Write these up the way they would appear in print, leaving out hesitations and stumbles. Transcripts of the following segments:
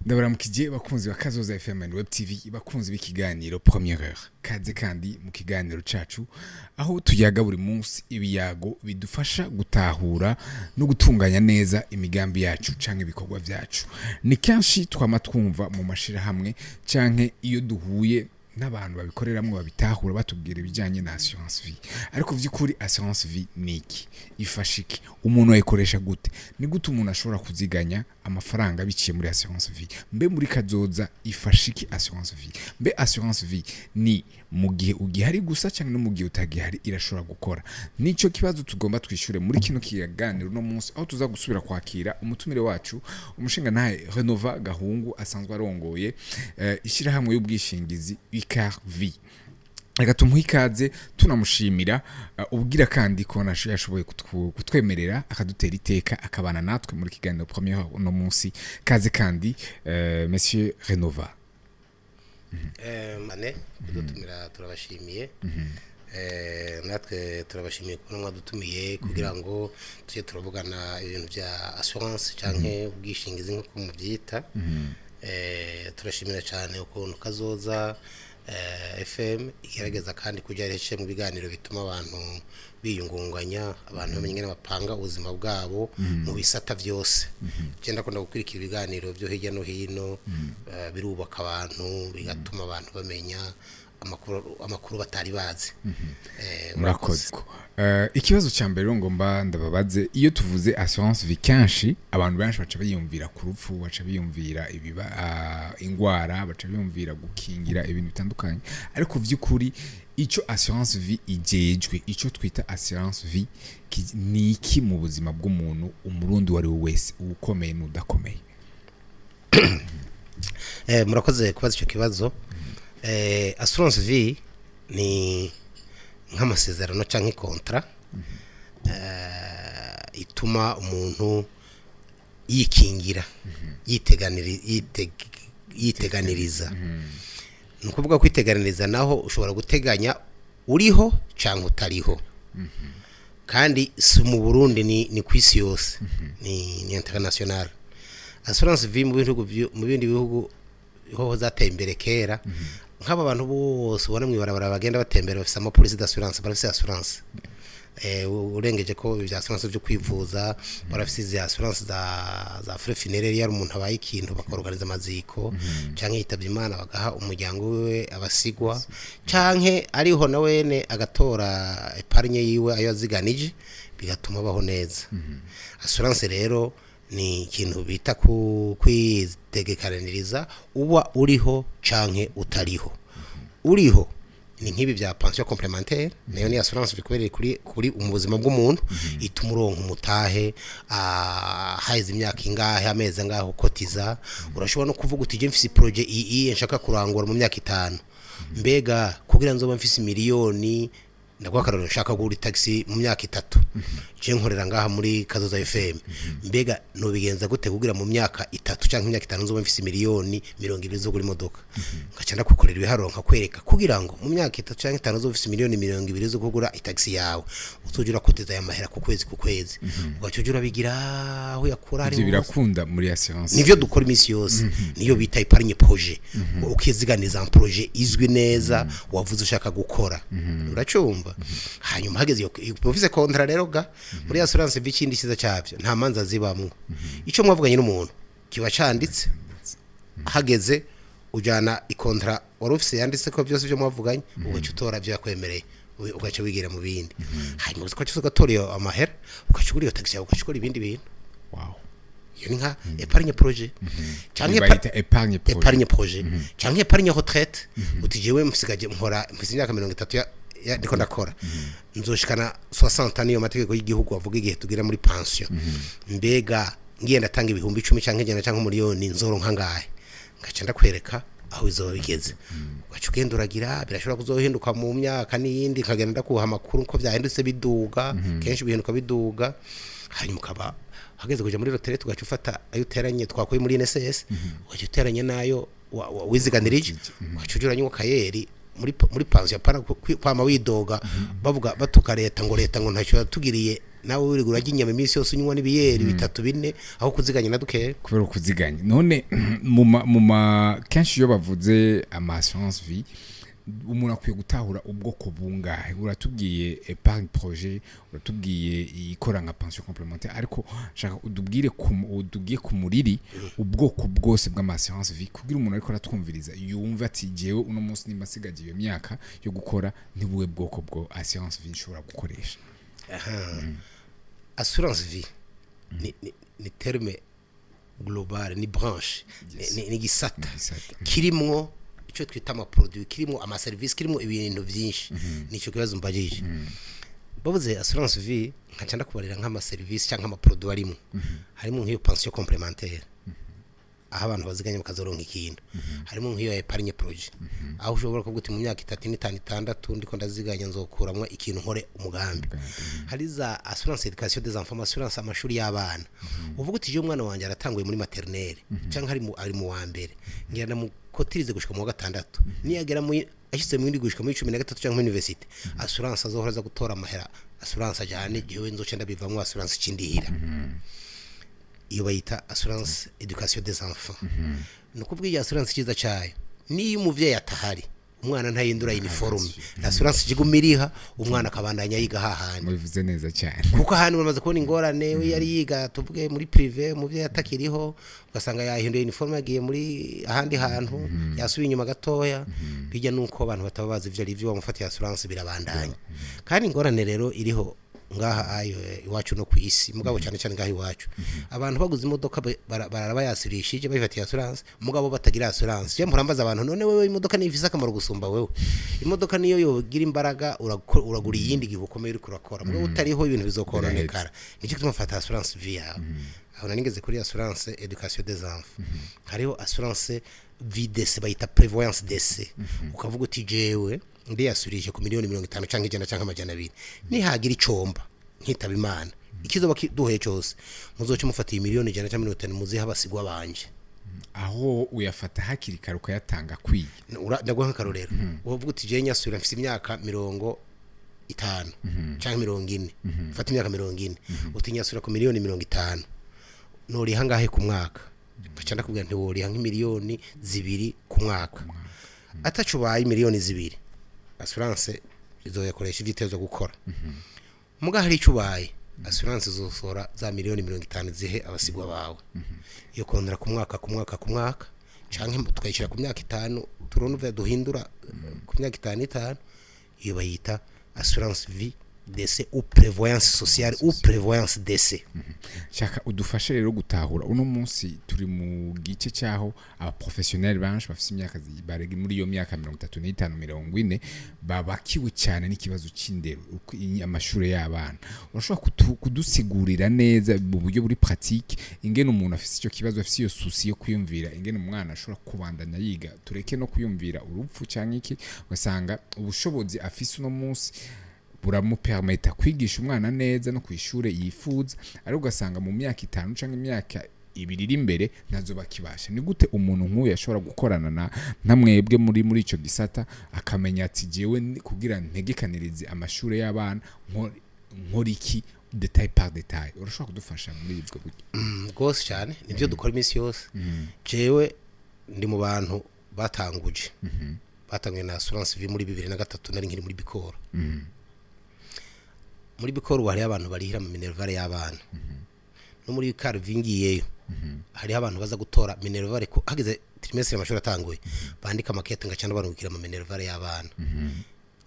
Ndabaramukije bakunzi ba Kazoza FM and Web TV, bakunzi b'ikiganiro Première Heure. Kaze kandi mu kiganiro cacu aho tuyaga buri munsi ibiyago bidufasha gutahura no gutunganya neza imigambi yacu canke ibikorwa vyacu. Ni kenshi twama twumva mu mashirahamwe canke iyo duhuye n'abantu babikoreramwo babitahura, batubwira ibijyanye na assurance vie. Ariko vy'ukuri assurance vie ni iki? Ifasha iki? Umuntu ayikoresha gute? Ni gute umuntu ashobora kuziganya amafaranga biciye muri assurance vie? Mbe muri kazoza ifasha iki assurance vie? Mbe assurance vie ni mu gihe ugihari gusa cyangwa no mu gihe utagihari irashobora gukora? Nico kibazo tugomba twishyure muri kino kiganiro no munsi, aho tuza gusubira kwakira umutumire wacu, umushinga ntahe Renova Gahungu, asanzwe arongoye ishyirahamwe y'ubwishingizi Icare Vie. Reka tumuhe ikaze, tunamushimira ubwira kandi ko yashoboye kutwemerera akadutera iteka akabana natwe muri kiganiro Première Heure uno munsi. Kaze kandi, monsieur Renova. Mane kudutumira turabashimiye. Natwe turabashimiye kubona mwadutumiye kugira ngo tujye turavugana ibintu bya assurance canke ubwishingizi nk'uko mubyita. Turashimira cyane ukuntu Kazoza FM igerageza kandi kujya ireshe mu biganiro bituma abantu biyungunganya, abantu bamenya ingene bapanga ubuzima bwabo mu bisata byose. Je ndakunda gukurikira ibiganiro byo hirya no hino, birubaka abantu, bigatuma abantu bamenya amakuru batari bazi. Murakoze. Ikibazo cya mbere rero ngomba ndababaze: iyo tuvuze assurance vie, kenshi abantu benshi baca biyumvira ku rupfu, baca biyumvira ibiba ingwara, baca biyumvira gukingira ibintu bitandukanye. Ariko vy'ukuri icyo assurance vie ijejwe, icyo twita assurance vie ni iki mu buzima bw'umuntu, umurundi uwo ari we wese, uwukomeye n'udakomeye? Murakoze kubaza icyo kibazo. Assurance vie ni nk'amasezerano cyangwa contrat ituma umuntu yikingira, yiteganiriza. Ni ukuvuga kwiteganiriza naho ushobora guteganya uriho cyangwa utariho. Kandi si mu Burundi, ni ku isi yose, ni international. Assurance vie mu bindi bihugu hoho zateye imbere kera. Nk'aba bantu bose ubona mu ibarabara bagenda batembera bafise ama polices d'assurance, barafise assurance. Urengeje ko ibya assurance byo kwivuza, barafise izi assurance za frais funéraires, iyo umuntu abaye ikintu bakorganiza amaziko, canke yitabye Imana bagaha umuryango wiwe abasigwa, canke ariho na wene agatora épargne yiwe ayo aziganije, bigatuma abaho neza. Assurance rero ni ikintu bita ku kwitegekaniriza uba uriho canke utariho. Uriho ni nk'ibi bya pension complémentaire, nayo ni assurance bikubereye kuri mu buzima bw'umuntu, ituma uronka umutahe haheze imyaka ingahe, amezi angahe ukotiza. Urashobora no kuvuga uti: "Je mfise projet iyi nshaka kurangura mu myaka 5, mbega kugira nzoba mfise miliyoni." Ndaguha akarorero: nshaka kugura taxi mu myaka 3, je nkorera ngaha muri Kazoza FM, mbega nobigenza gute kugira mu myaka 3 cyangwa imyaka 5 nzoba mfise miliyoni 20 zo kugura imodoka? Ngaca ndakukorera ibiharuro nkakwereka kugira ngo mu myaka 3 cyangwa 5 uzoba ufise miliyoni 20 zo kugura itaxi yawe, uzoja urakoteza aya mahera ku kwezi ku kwezi, ugaca uja urabigira aho yakura Ivyo hariho hose. birakunda muri assurance? Nivyo dukora iminsi yose, niyo bita épargne projet, ukiziganiza en projet izwi neza wavuze ushaka gukora, uracumva? Hanyuma hageze iyo ufise contrat rero ga muri assurance vie, ikindi cyiza cyavyo nta manza zibamwo. Ico mwavuganye n'umuntu kiba canditse. Hageze ujana i contrat wari ufise yanditse ko byose byo mwavuganye, ugaca utora byo yakwemereye, ugaca wigira mu bindi. Hanyuma ugaca ugatora iyo amahera, ugaca ugura iyo taxi yawe, ugaca ukora ibindi bintu. Iyo ni nka épargne projet canke Bayita épargne projet. Épargne projet canke épargne retraite, uti: "Jewe msigaje nkora, mfise imyaka 30 ya ndiko ndakora, nzoshikana 60, niyo mategeko y'igihugu avuga igihe tugira muri pension. Mbega ngiye ndatanga 10,000 canke 100 canke 1 miliyoni, nzoronka ngahe?" Ngaca ndakwereka aho izoba bigeze, ugaca ugenda uragira. Birashobora kuzohinduka mu myaka n'iyindi, nkagenda ndakuha amakuru ko vyahindutse biduga. Kenshi bihinduka biduga. Hanyuma ukaba hageze kuja muri retraite, ugaca ufata ayo uteranye twakuye muri INSS, ugaca uteranye nayo wiziganirije, ugaca uja uranywa kayeri muri pension, para kwama widoga, bavuga batuka leta ngo leta ngo ntacyo yatugiriye. Nawe uri urarya inyama iminsi yose, unywa n'ibiyeri bitatu bine, aho kuziganya na dukeya. Kubera ukuziganya. None mu ma kenshi iyo bavuze ama assurance vie, umuntu akwiye gutahura ubwoko bungahe? Uratubwiye épargne projet, uratubwiye ikora nka pension complémentaire, ariko shaka udubwire ku udubwiye ku muriri ubwoko bwose bw'ama assurance vie, kugira umuntu ariko aratwumviriza yumve ati: "Jewe uno munsi nimba sigaje iyo myaka yo gukora, nibuwe bwoko bwo assurance vie nshobora gukoresha?" Assurance vie ni terme global, ni branche, ni gisata Gisata. kirimwo icyo twita amaproduit, kirimo amaserivisi, kirimo ibintu byinshi. Nicyo kibazo mbajije. Bavuze assurance vie, nkaca ndakubarira nk'amaserivisi cyangwa amaproduit arimo. Harimo nk'iyo pension complémentaire, aho abantu baziganya bakazoronka ikintu. Harimo nk'iyo épargne projet, aho ushobora kuvuga uti: "Mu myaka 3, 5, 6 ndiko ndaziganya, nzokuramwo ikintu nkore umugambi." Hari za assurance éducation des enfants, assurance amashuri y'abana. Uvuga uti: "Je umwana wanjye aratanguye muri maternelle cyangwa ari mu wa mbere, ngira ndamukotirize gushika mu wa gatandatu, niyagera mu ashitse mu yindi gushika muri 13 cyangwa muri université, assurance azohora aza gutora amahera, assurance ajane, jewe nzoca ndabivamwo, assurance cindihira." Iyo bayita assurance éducation des enfants. Ni ukuvuga iyi assurance, icyiza cyayo niyo umuvyeyi atahari, umwana ntahindura uniforme, assurance ikiguma iriha, umwana akabandanya yiga hahandi. Mubivuze neza cyane. Kuko ahantu bamaze kubona ingorane, we yari yiga, tuvuge, muri privé, umuvyeyi atakiriho, ugasanga yahinduye uniforme, yagiye muri ahandi hantu, yasubiye inyuma gatoya. Bijya nuko abantu bataba bazi ivyo ari byo, bamufatiye assurance birabandanya. Kandi ingorane rero iriho ngaha ayo iwacu no ku isi, mugabo cyane cyane ngaha iwacu, abantu baguze imodoka barara bayasurishije babifatiye assurance, mugabo batagira assurance. Je murambaza abantu: "None wewe imodoka niyo ifise akamaro gusumba wewe?" Imodoka niyo yogira imbaraga, uragura iyindi gihe ukomeye uriko urakora, mugabo utariho ibintu bizokononekara. Nicyo gituma mfata assurance vie yawe. Aho nari ngeze kuri assurance éducation des enfants. Hariho assurance vie décès, bayita prévoyance décès. Ukavuga uti: "Jewe ndiyasurije ku miliyoni 50 cyangwa 100 cyangwa 200, nihagira icomba nkitaba Imana, ikizoba kiduhuye cyose muzoce mufata iyi miliyoni 100 cyangwa 50, muzihe abasigwa banje." Aho uyafata hakiri kare, ukayatanga akwiye. Ndaguha nk'akarorero. Uvuga uti: "Jewe nyasubira mfise imyaka 50 cyangwa 40." Fata imyaka 40, uti: "Nyasubira ku miliyoni 50, noriha ngahe ku mwaka?" Ngaca ndakubwira nti: "Woriha nk'imiliyoni 2 ku mwaka." Ataco ubaye, miliyoni 2 assurance izoyakoresha ivyo itezwa gukora. Muga hari icyo ubaye, assurance izosohora za miliyoni 50 zihe abasigwa bawe. Iyo kondera ku mwaka, ku mwaka, ku mwaka, canke tukayishyira ku myaka 5, turonove duhindura ku myaka 5 5. Iyo bayita assurance vie décès ou prévoyance sociale ou prévoyance décès. Shaka udufashe rero gutahura. Uno munsi turi mu gice cyaho abaprofessionnel benshi bafite imyaka bari muri iyo myaka 35, 40, babakiwe cyane n'ikibazo cy'indero, uko amashuri y'abana. Urashobora kudusigurira neza mu buryo buri pratique ingene umuntu afite icyo kibazo, afite iyo souci yo kwiyumvira ingene umwana ashobora kubandanya yiga, tureke no kwiyumvira urupfu cyangwa iki, ugasanga ubushobozi afise uno munsi buramupermeta kwigisha umwana neza no ku ishure yifuza, ariko ugasanga mu myaka 5 cyangwa imyaka 2 iri imbere ntazo bakibasha? Ni gute umuntu nk'uyu ashobora gukorana na mwebwe muri ico gisata, akamenya ati: "Jewe kugira ntegekanirize amashuri y'abana nkora iki détail par détail"? Urashobora kudufasha muri ubwo buryo? Rwose cyane, nibyo dukora iminsi yose. Jewe ndi mu bantu batanguye na assurance vie muri 2003. Nari nkiri muri Bikoro. Muri Bikoro ubu hariho abantu barihira mu minerval y'abana, no muri BCAR vingiyeyo hariho abantu baza gutora minerval ko hageze trimestre amashuri atanguye, bandika amakete, ngaca barungikira mu minerval y'abana.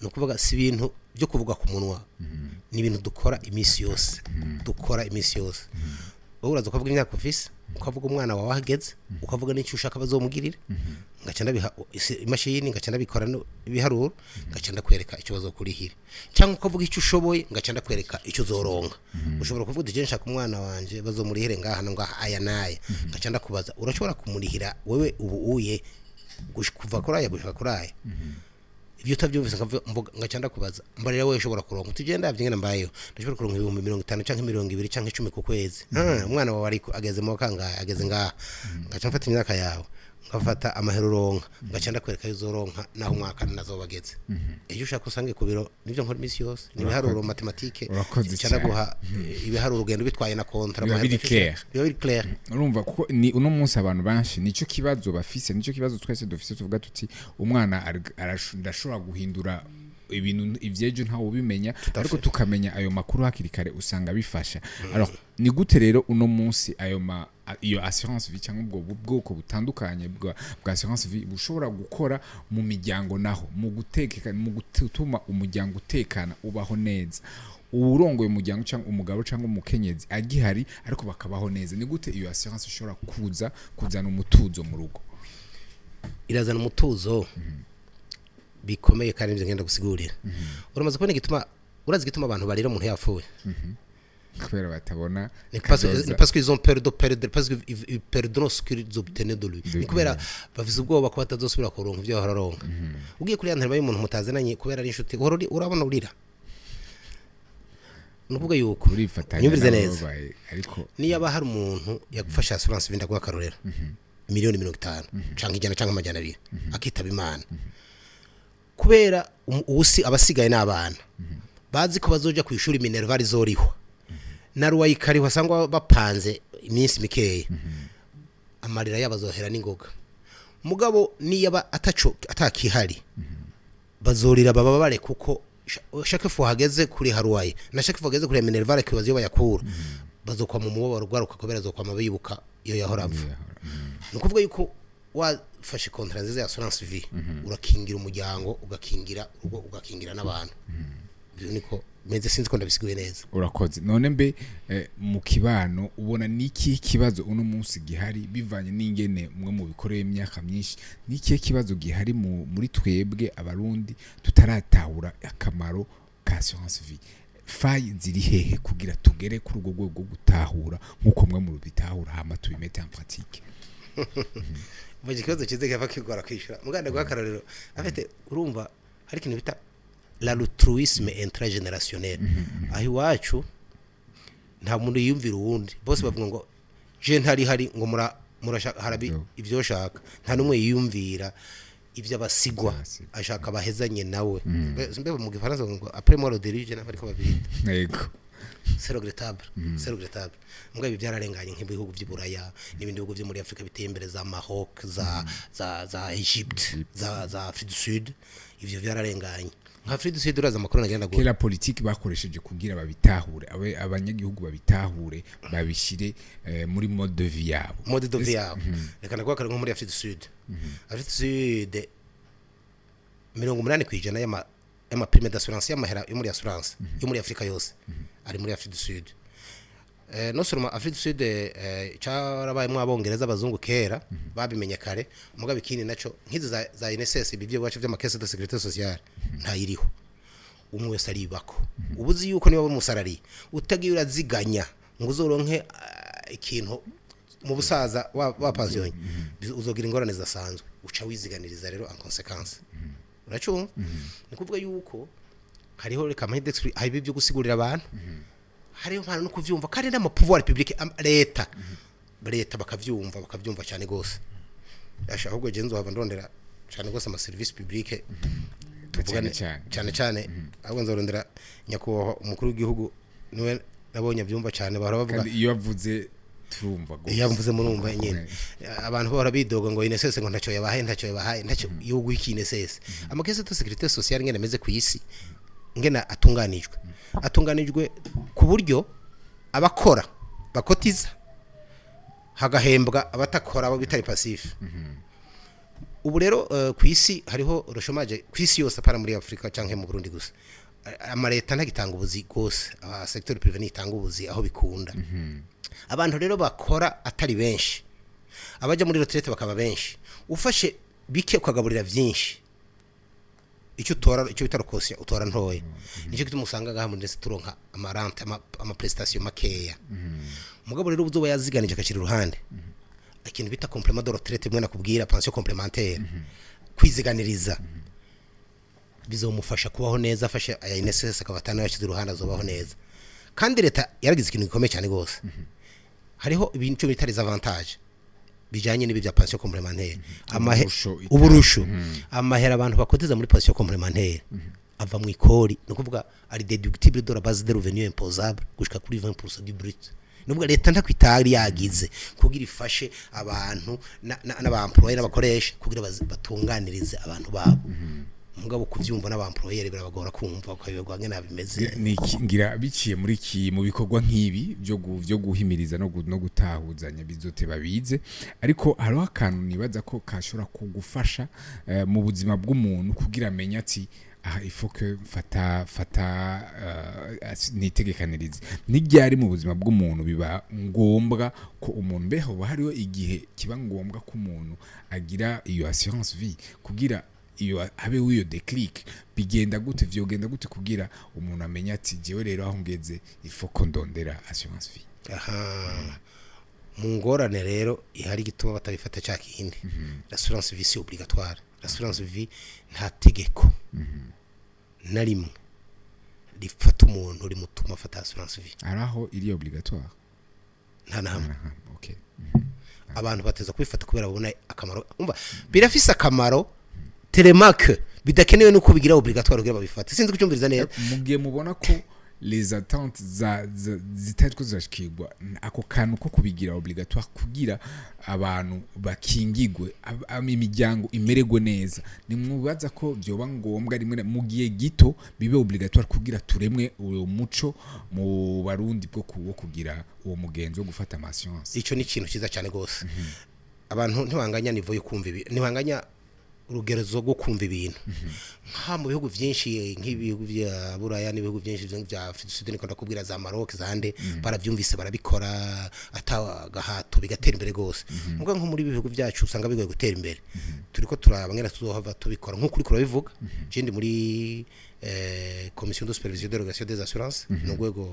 Ni ukuvuga si ibintu byo kuvuga ku munwa, ni ibintu dukora iminsi yose, dukora iminsi yose. Wowe uraza ukavuga imyaka ufise, ukavuga umwana wawe ahageze, ukavuga n'icyo ushaka bazomugirira, ngaca ndabiha imashini, ngaca ndabikora ibiharuro, ngaca ndakwereka icyo bazokurihira. Cyangwa ukavuga icyo ushoboye, ngaca ndakwereka icyo uzoronka. Ushobora kuvuga uti: "Je nshaka umwana wanje bazomurihire ngaha na ngaha, aya n'aya." Ngaca ndakubaza: "Urashobora kumurihira wewe ubu uye kuva kuri aya gushika kuri aya?" Ibyo utabyumvise, ngaca ndakubaza: "Mbarira wowe ushobora kuronka." Uti: "Genda ndavye ngene mbayeho, ndashobora kuronka 50,000 canke 20 canke 10 ku kwezi." "Ah, umwana wawe ariko ageze mu kangahe?" "Ageze ngaha." Ngaca mfata imyaka yawe. Ngafata amahera uronka, ngaca ndakwereka ayo uzoronka naho umwaka nazobageze. Ejo ushaka usange ku biro, nivyo nkora iminsi yose, ni ibiharuro mathématique. Urakoze Nca cyane. ndaguha ibiharuro, ugenda ubitwaye na contrat. Biba Amahera biri clair. Biba biri clair. Urumva kuko ni uno munsi abantu benshi nicyo kibazo bafise, nicyo kibazo twese dufise. Tuvuga tuti umwana ndashobora guhindura ibintu, ivyejo ntawe ubimenya, ariko tukamenya ayo makuru hakiri kare usanga bifasha. Alors, ni gute rero uno munsi ayo ma iyo assurance vie cyangwa ubwo bwoko butandukanye bwa assurance vie bushobora gukora mu miryango, naho mu gutekeka, mu gutuma umuryango utekana, ubaho neza, uwurongoye umuryango cyangwa umugabo cyangwa umukenyezi agihari, ariko bakabaho neza? Ni gute iyo assurance ishobora kuza kuzana umutuzo mu rugo? Irazana umutuzo bikomeye, kandi nivyo ngenda gusigurira. Uramaze kubona igituma, urazi igituma abantu barira umuntu yapfuye? Kubera batabona Ni parce, kazoza. Ni parce qu'ils ont peur de perdre, parce qu'ils perdront ce qu'ils obtenaient de lui. Ni kubera bafise ubwoba ko batazosubira kuronka ivyo bahora baronka. Ugiye kuri ya nterema y'umuntu mutazinanye kubera ari inshuti, uhora urabona urira. Ni ukuvuga yuko urifatanya nyumvirize n'abo neza. babaye, ariko Niyo aba hari umuntu yagufasha assurance vie, ndaguha akarorero, 50 miliyoni canke 100 canke 200, akitaba Imana, kubera uwusi abasigaye n'abana bazi ko bazoja ku ishuri, minerval izorihwa na loyer ikarihwa, sangwa bapanze iminsi mikeya, amarira yabo azohera n'ingoga. Mugabo niyo aba ataco atakihari, bazorira bababare, kuko chaque fois hageze kuri loyer na chaque fois hageze kuri minerval kibazo iyo bayakura, bazokwa mu mubabaro ugaruka, kubera azokwama bibuka iyo yahora apfa. Ni ukuvuga yuko wafashe contrat nziza ya assurance vie, urakingira umuryango, ugakingira urugo, ugakingira n'abantu. Ibyo niko meze, sinzi ko ndabisiguye neza. Urakoze. None mbe mu kibano ubona niki kibazo uno munsi gihari, bivanye n'ingene mwe mu bikoreye imyaka myinshi? Niki kibazo gihari muri twebwe Abarundi tutaratahura akamaro ka assurance vie? Failles ziri hehe kugira tugere kuri urwo rwego rwo gutahura nk'uko mwe mu bitahura, hama tubimete en pratique? Mbaje ikibazo cyiza kiva kigora kwishyura muganda guha akarorero afite. Urumva hari ikintu bita l'altruisme intragénérationnel. Aho iwacu nta muntu yiyumvira uwundi, bose bavuga ngo je ntari hari ngo murashaka harabi ibyo shaka. Nta n'umwe yiyumvira ibyo abasigwa Abasigwa. ashaka bahezanye nawe. Mbe mu Gifaransa bavuga ngo après moi le déluge, n'aho ariko babita. C'est regrettable, c'est regrettable. Mbwa ibi byararenganye nk'ibihugu by'i Buraya n'ibindi bihugu byo muri Afrika biteye imbere, za Maroc, za Egypte, za Afrique du Sud. Ivyo byararenganye. Nka Afrique du Sud, uraza amakuru nagenda guha. Kera politiki bakoresheje kugira babitahure, abanyagihugu babitahure, babishire muri mode de vie yabo. Mode de vie yabo. Reka ndaguha akarorero nko muri Afrique du Sud. Afrique du Sud, 80% y'ama prime d'assurance, y'amahera yo muri assurance yo muri Afrika yose, ari muri Afrique du Sud. Non seulement Afrique du Sud carabayemwo Abongereza, abazungu kera babimenye kare. Mugabo ikindi naco, nk'izi za INSS, ibi byo iwacu vy'ama caisse de sécurité sociale, ntayiriho. Umwe wese aribako. Ubu uzi yuko niba uri umu salarié utagiye uraziganya ngo uzoronke ikintu mu busaza wa pension, uzogira ingorane zidasanzwe. Uca wiziganiriza rero en conséquence, uracumva? Ni kuvuga yuko hariho, reka mpande hari ibyo gusigurira abantu, hariho mpano no kuvyumva, kandi n'ama pouvoir public, leta bakavyumva cyane gose. Asha ahubwo je nzohava ndondera cyane gose ama service public tuvugane. Cyane. Cyane cyane ahubwo nzorondera nyakubahwa umukuru w'igihugu, niwe nabonye abyumva cyane. Bahora bavuga Kandi iyo avuze turumva gose. Iyo mvuze murumva nyine. Abantu bahora bidoga ngo INSS ngo ntacyo yabahaye, ntacyo yabahaye, ntacyo yugu iki INSS. Ama caisse de sécurité sociale ngene ameze ku isi, ngene atunganijwe ku buryo abakora bakotiza, hagahembwa abatakora, abo bitari passif. Ubu rero ku isi hariho le chômage ku isi yose, apana muri Afrika canke mu Burundi gusa. Amaleta ntagitanga ubuzi gose, aba secteur privé nitanga ubuzi aho bikunda. Abantu rero bakora atari benshi, abaja muri retraite bakaba benshi. Ufashe bike ukagaburira byinshi, icyo utora, icyo bita quotient, utora ntoya. Nicyo gituma usanga ngaha muri ndetse turonka ama rente, ama prestation makeya. Mugabo rero ubuzoba yaziganije akakira iruhande ikintu bita complément de retraite, mwe nakubwira pension complémentaire, kwiziganiriza, bizomufasha kubaho neza. Afashe aya INSS akaba atanu yashyize iruhande, azobaho neza. Kandi leta yaragize ikintu gikomeye cyane gose. Hariho ibintu bita les avantages. Bijanye n'ibi bya pension complémentaire, Uburusho. Uburusho, amahera abantu bakotiza muri pension complémentaire ava mu ikori, ni ukuvuga ari déductible de la base de revenu imposable gushika kuri 20% du brut. Nubwo leta ntako itari yagize kugira ifashe abantu n'aba employeur n'abakoresha kugira batunganirize abantu babo, mugabo kuvyumva n'aba employeur birabagora kumva, ukabiberwa ngene bimeze. Ngira biciye muri ki mu bikorwa nk'ibi byo guhimiriza no gutahuzanya, bizoteba bize. Ariko hariho akantu nibaza ko kashobora kugufasha mu buzima bw'umuntu kugira amenye ati aha il faut que fata nitegekanirize. N'iryari mu buzima bw'umuntu biba ngombwa ko umuntu, mbeho hariho igihe kiba ngombwa ko umuntu agira iyo assurance vie kugira iyo habeho iyo déclic? Bigenda gute, vyogenda gute kugira umuntu amenye ati jewe rero aho ngeze il faut ko ndondera assurance vie? Aha mu ngorane rero ihari, igituma batabifata cya kindi, l'assurance vie c'est obligatoire. L'assurance vie, nta tegeko na rimwe rifata umuntu rimutuma afata assurance vie. Hari aho iri obligatoire? Nta na hamwe. Aha, okay. Abantu bateza kubifata kubera babona akamaro. Umva, birafise akamaro teremake bidakenewe nuko bigira obligatoire kugira babifate. Sinzi kucyumviriza neza. Mu gihe mubona ko les attentes za zitariko zirashikirwa, ako kantu ko kubigira obligatoire kugira abantu bakingigwe, imiryango imererwe neza, nimwubaza ko vyoba ngombwa rimwe mu gihe gito bibe obligatoire kugira turemwe uwo muco mu Barundi wo kugira uwo mugenzo wo gufata ama assurance? Ico ni ikintu cyiza cyane gose. Abantu ntibanganya niveau yo kumva ibi, ntibanganya urugero rwo kumva ibintu. Nka mu bihugu byinshi, nk'ibihugu bya Buraya n'ibihugu byinshi bya Sud, niko ndakubwira za Maroc, zande, barabyumvise, barabikora atagahato, bigatera imbere gose. Muga nko muri ibi bihugu byacu usanga bigoye gutera imbere. Turiko turaba ngena tuzohava tubikora nkuko uriko urabivuga. Jindi muri commission de supervision de régulation des assurances, ni urwego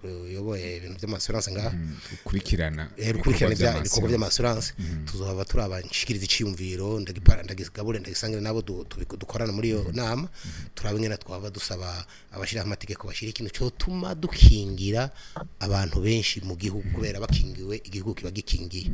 ruyoboye ibintu by'ama assurance ngaha. Ukurikirana rukurikirana ibikorwa by'ama assurance. By'ama assurance. Tuzohava turaba nshikiriza iciyumviro, ndagigabure, ndagisangire nabo dukorana muri iyo nama, turabe ingene twaba dusaba abashiraho amategeko bashira ikintu cyotuma dukingira abantu benshi mu gihugu, kubera bakingiwe igihugu kiba gikingiye.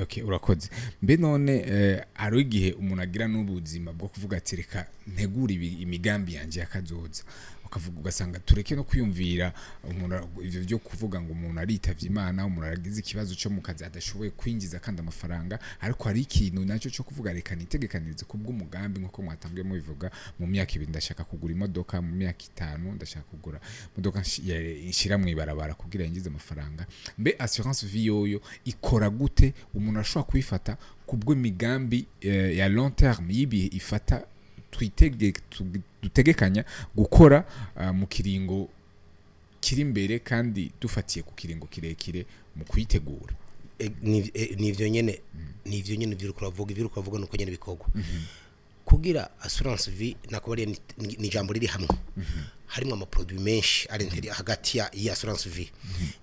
Okay, urakoze. Mbe none hari igihe umuntu agira n'ubuzima bwo kuvuga ati reka ntegure imigambi yanje yakazoza, ukavuga ugasanga tureke no kwiyumvira umuntu ivyo byo kuvuga ngo umuntu aritavye Imana, umuntu aragize ikibazo cyo mu kazi adashoboye kwinjiza kandi amafaranga, ariko hari ikintu nacyo cyo kuvuga reka nitegekanirize kubw'umugambi, nkuko mwatangiye mubivuga: mu myaka 2 ndashaka kugura imodoka, mu myaka 5 ndashaka kugura imodoka nshira mu ibarabara kugira yinjize amafaranga. Mbe assurance vie yoyo ikora gute? Umuntu ashobora kuyifata kubw'imigambi ya long terme, y'ibihe ifata twitege dutegekanya gukora mu kiringo kiri imbere, kandi dufatiye ku kiringo kirekire mu kuyitegura? Nivyo nyene ivyo uriko uravuga nuko nyene bikorwa kugira assurance vie. Nakubariye ni ijambo riri hamwe, harimo ama produit menshi ari hagati ya iyi assurance vie.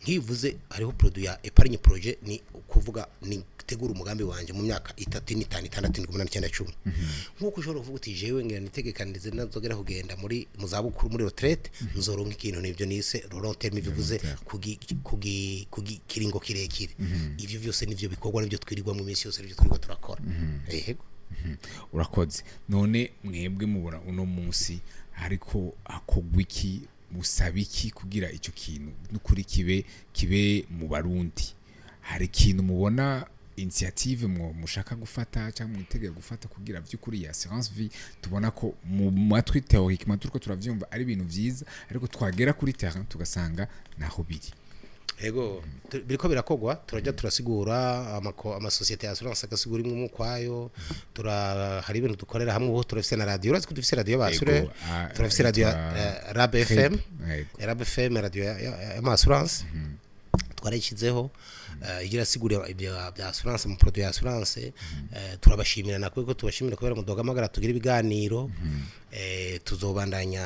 Nkivuze hariho produit ya épargne projet, ni ukuvuga ni tegura umugambi wanje mu myaka 3, 4, 5, 6, 7, 8, 9, 10. Nkuko ushobora kuvuga uti jewe ngira nitegekanirize nazogera kugenda muri mu zabukuru, muri retraite, nzoronka ikintu. Nivyo nise long terme, bivuze kugi kiringo kirekire. Ivyo vyose nivyo bikorwa, nivyo twirirwa mu minsi yose, nivyo twirirwa turakora, yego. Urakoze. None mwebwe mubona uno munsi ariko akogwa iki, musaba iki kugira icyo kintu n'ukuri kibe mu Barundi? Hari ikintu mubona, initiative mwo mushaka gufata cyangwa mwitegeye gufata kugira by'ukuri ya assurance vie tubona ko mu matwi théoriquement turiko turavyumva ari ibintu vyiza, ariko twagera kuri terrain tugasanga naho biri? Ego, biriko birakogwa. Turajya turasigura amasosiyete ya assurance agasigura imwe mu kwayo. Tura hari ibintu dukorera hamwe. Ubu turafise na radio, urazi ko dufise radio basure? Ego, Turafise radio yitwa Rab FM. Yego. Rab FM, radio ya assurance, twarayishyizeho, igira asigura ibya bya assurance, mu produit ya assurance. Turabashimira nakwe ko tubashimira kubera muduhamagara tugira ibiganiro. Tuzobandanya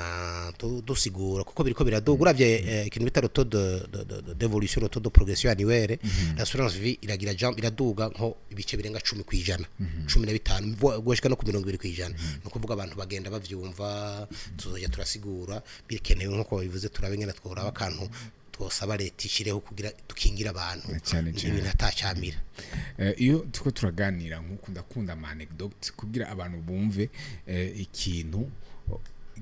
dusigura kuko biriko biraduga. Uravye ikintu bita le taux d'évolution, le taux de progression annuelle, l'assurance vie iragira jump, iraduga nko ibice birenga 10%, 15, gushika no ku 20%. Ni ukuvuga abantu bagenda bavyumva. Tuzoja turasigura bikenewe nkuko babivuze, turabe ngena tworaba akantu. Twosaba leta ishireho kugira dukingire abantu Na cyane cyane. ibintu atacamira. Iyo tuko turaganira nk'uku, ndakunda ama anecdote kugira abantu bumve ikintu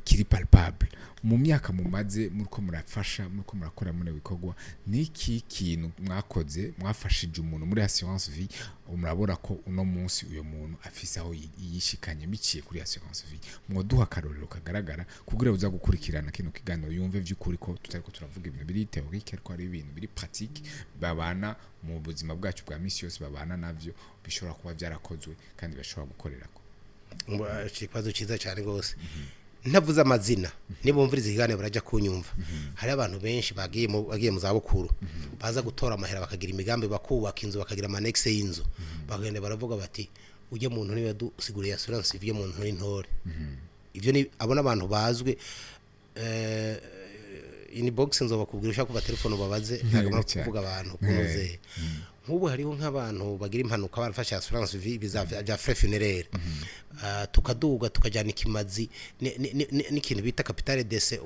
kiri palpable. Mu myaka mumaze muriko murafasha, muriko murakora muri bikorwa, niki kintu mwakoze, mwafashije umuntu muri assurance vie, murabona ko uno munsi uyo muntu afise aho yishikanye biciye kuri assurance vie? Mwoduha akarorero kagaragara kugira uza gukurikirana kino kiganiro yumve vy'ukuri ko tutariko turavuga ibintu biri théorique, ariko ari ibintu biri pratique babana mu buzima bwacu bwa misi yose, babana navyo, bishobora kuba byarakozwe kandi bashobora gukorerako. Ngo, ikibazo cyiza cyane rwose. Ntavuze amazina, nibumviriza ikiganiro barajya kunyumva. Hari abantu benshi bagiye mu zabukuru, baza gutora amahera, bakagira imigambi, bakubaka inzu, bakagira ama annexe y'inzu, bakagenda baravuga bati: "Ujye muntu niba dusiguriye assurance, ivyo muntu n'intore." Ivyo ni abona abantu bazwi. Inbox nzobakubwira, ushaka kuba telefone ubabaze, ntabwo cyane. kuvuga abantu kunoze. Nk'ubu hariho nk'abantu bagira impanuka barafashe assurance vie biza bya frais funéraire. Tukaduga tukajyana ikimazi n'ikintu bita capital décès,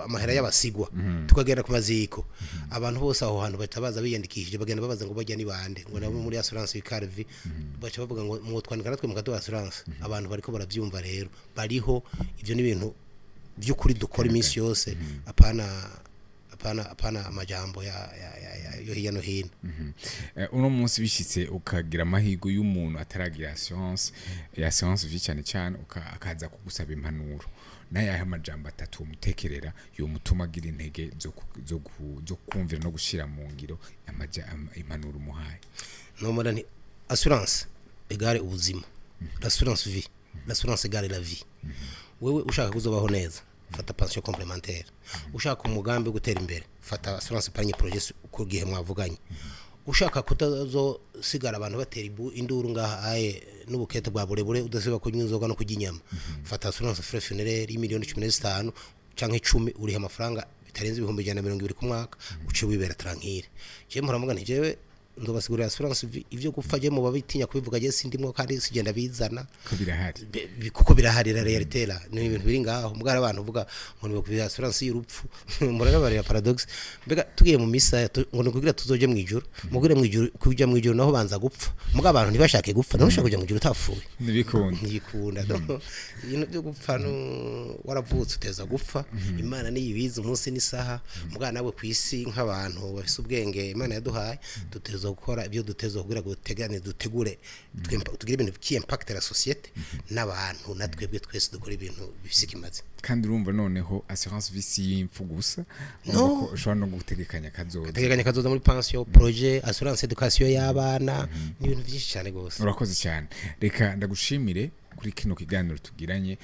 amahera y'abasigwa, tukagenda ku maziko. Abantu bose aho hantu bahita baza biyandikishije, bagenda babaza ngo: "Bajya ni bande?" Ngo: "Nabo muri assurance vie." Baca bavuga ngo: "Mwotwandika natwe mukaduha assurance." Abantu bariko baravyumva rero bariho. Ivyo ni ibintu by'ukuri dukora iminsi yose, apana amajambo ya yo hirya no hino. Uno munsi bishitse ukagira amahirwe y'umuntu ataragira assurance ya assurance vie cyane cyane, akaza kugusaba impanuro, n'ayahe amajambo atatu umutekerera yomutuma agira intege zo kumvira no gushira mu ngiro impanuro umuhaye? Nomora nti: "Assurance égale ubuzima, l'assurance vie, l'assurance égale la vie." Wewe ushaka kuzobaho neza, fata pension complémentaire. Ushaka umugambi wo gutera imbere, fata assurance épargne projet ku gihe mwavuganye. Ushaka kutazosigara abantu batera induru ngaha aye n'ubukete bwa burebure, udasiba kunywa inzoga no kurya inyama, fata assurance frais funéraire y'imiliyoni 15 canke 10, uriha amafaranga bitarenze 120,000 ku mwaka, uce wibera tranquille. Je mpora mvuga nti: "Jewe nzobasigurira assurance vie." Ivyo gupfa je muba bitinya kubivuga, je sindimwo kandi sigenda bizana. Ko birahari. Kuko birahari, la réalité là ni ibintu biri ngaho. Mugara abantu uvuga ngo ni kubira assurance y'urupfu, murarabarira paradoxe. Mbega tugiye mu misa ngo ni kugira tuzoje mu ijuru, mugire mu ijuru, kuja mu ijuru naho banza gupfa. Muga abantu ntibashake gupfa. None ushaka kuja mu ijuru utapfuye? Ntibikunda. Ntibikunda. No, ibintu byo gupfa no waravutse uteza gupfa. Imana niyibizi umunsi n'isaha. Mugana nawe ku isi nk'abantu bafise ubwenge Imana yaduhaye, duteza gukora ibyo duteza kugira ngo dutegane, dutegure, tugire ibintu qui impacte la société n'abantu, na twebwe twese dukora ibintu bifise ikimazi. Kandi urumva noneho assurance vie si y'imfu gusa. No. Urumva ko ushobora no gutegekanya kazoza. Tegekanya kazoza muri pension, projet, assurance éducation y'abana, n'ibintu byinshi cyane gose. Urakoze cyane. Reka ndagushimire kuri kino kiganiro tugiranye.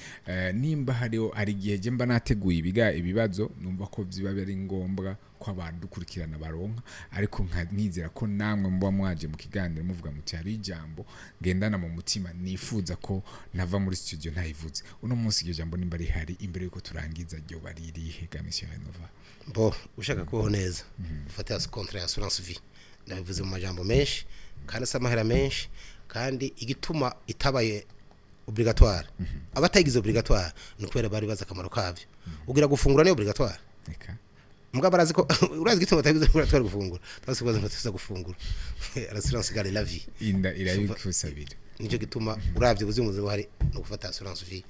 Nimba hariho, hari igihe je mba nateguye ibibazo numva ko biba biri ngombwa ko abantu dukurikirana baronka, ariko nizera ko namwe muba mwaje mu kiganiro muvuga muti: "Hari ijambo ngendana mu mutima nifuza ko nava muri studio ntayivuze." Uno munsi iryo jambo nimba rihari, imbere yuko turangiza, ryo baririhe ga Monsieur Renova? Bo, ushaka kubaho neza, ufate contrat ya assurance vie. Ndabivuze mu majambo menshi, kandi asa amahera menshi. Kandi igituma itabaye obligatoire, abatayigize obligatoire, ni ukubera bari bazi akamaro kavyo. Ugira gufungura ni obligatoire? Reka. Mugabo barazi ko urazi igituma batayigize obligatoire gufungura, basi bazi ngo tuza gufungura. L'assurance égale la vie. Inda irabikusabira. Nicyo gituma uravye ubuzima buhari ni ugufata assurance vie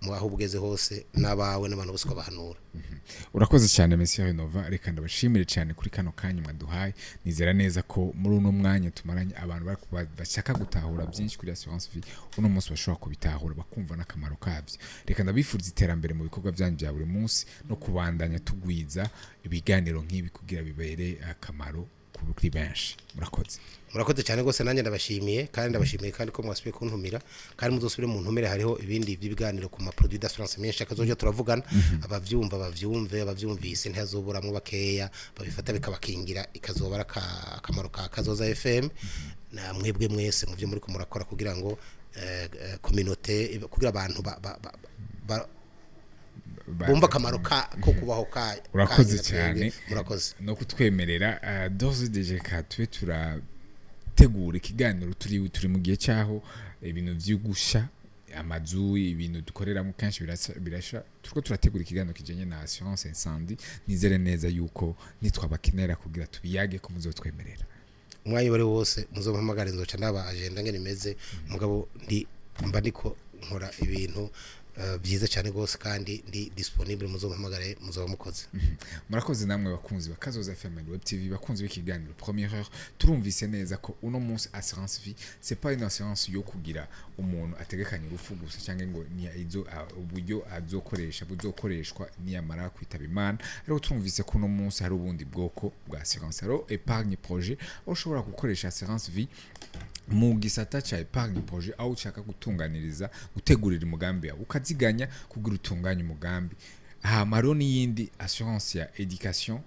mu aho ubugeze hose, n'abawe n'abantu bose ukabahanura. Urakoze cyane, Monsieur Renova. Reka ndabashimire cyane kuri kano kanya mwaduhaye. Nizera neza ko muri uno mwanya tumaranye, abantu bashaka gutahura byinshi kuri assurance vie uno munsi bashobora kubitahura, bakumva n'akamaro kabyo. Reka ndabifuriza iterambere mu bikorwa byanyu bya buri munsi no kubandanya tugwiza ibiganiro nk'ibi kugira bibere akamaro kuri benshi. Murakoze. Murakoze cyane rwose. Nanjye ndabashimiye, kandi ndabashimiye kandi ko mwasubiye kuntumira, kandi muzosubire mu ntumire. Hariho ibindi by'ibiganiro ku ma produit d'assurance menshi akazoja turavugana. Abavyumva bavyumve, abavyumvise ntihazoburamwo bakeya babifata bikabakingira, ikazoba ari akamaro ka Kazoza FM na mwebwe mwese mu byo muri murakora kugira ngo communauté, kugira abantu bumva akamaro ko kubaho ka Urakoze kanyu na twebwe. cyane. Murakoze. No kutwemerera doze deje ka tube turategura ikiganiro. Turi mu gihe cyaho ibintu vy'ugusha Amazu, ibintu dukoreramo kenshi birasha. Turiko turategura ikiganiro kijanye na assurance incendie. Nizere neza yuko nitwabakenera kugira tubiyage ko muzotwemerera. Umwanya uwo ari wo wose muzompamagare, nzoca ndaba agenda ngene imeze. Mugabo ndi mba ndiko nkora ibintu byiza cyane rwose, kandi ndi disponible. Muzompamagare, muzoba mukoze. Murakoze namwe bakunzi ba Kazoza FM and Web TV, bakunzi b'ikiganiro Première Heure. Turumvise neza ko uno munsi assurance vie, c'est pas une assurance yo kugira umuntu ategekanye urupfu gusa, cyangwa ngo ni izo uburyo azokoresha buzokoreshwa niyamara kwitaba Imana. Ariko turumvise ko uno munsi hari ubundi bwoko bwa assurance, hariho épargne projet, aho ushobora gukoresha assurance vie mu gisata ca épargne projet, aho ushaka gutunganiriza, gutegurira umugambi wawe, ukaziganya kugira utunganye umugambi. Hama hariho n'iyindi assurance ya éducation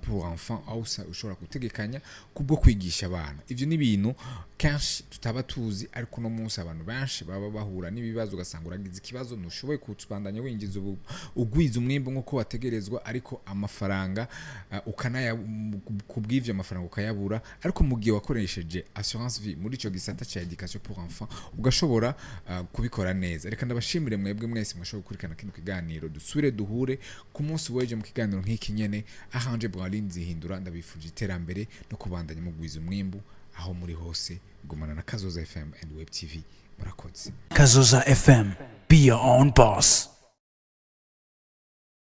pour enfants, aho ushobora gutegekanya kubwo kwigisha abana. Ivyo ni ibintu kenshi tutaba tuzi, ariko uno munsi abantu benshi baba bahura n'ibibazo, ugasanga uragize ikibazo, ntushoboye kubandanya winjiza ubu ugwiza umwimbu nk'uko wategerezwa, ariko amafaranga ukanaya kubw'ivyo amafaranga ukayabura. Ariko mu gihe wakoresheje assurance vie muri ico gisata ca éducation pour enfants, ugashobora kubikora neza. Reka ndabashimire mwebwe mwese mwashoboye gukurikirana kino kiganiro. Dusubire duhure ku munsi w'ejo mu kiganiro nk'iki nyene. Ahanje Braline Zihindura, ndabifuje iterambere no kubandanya mugwiza umwimbu aho muri hose. Gumana na Kazoza FM and Web TV. Murakoze. Kazoza FM. Be your own boss.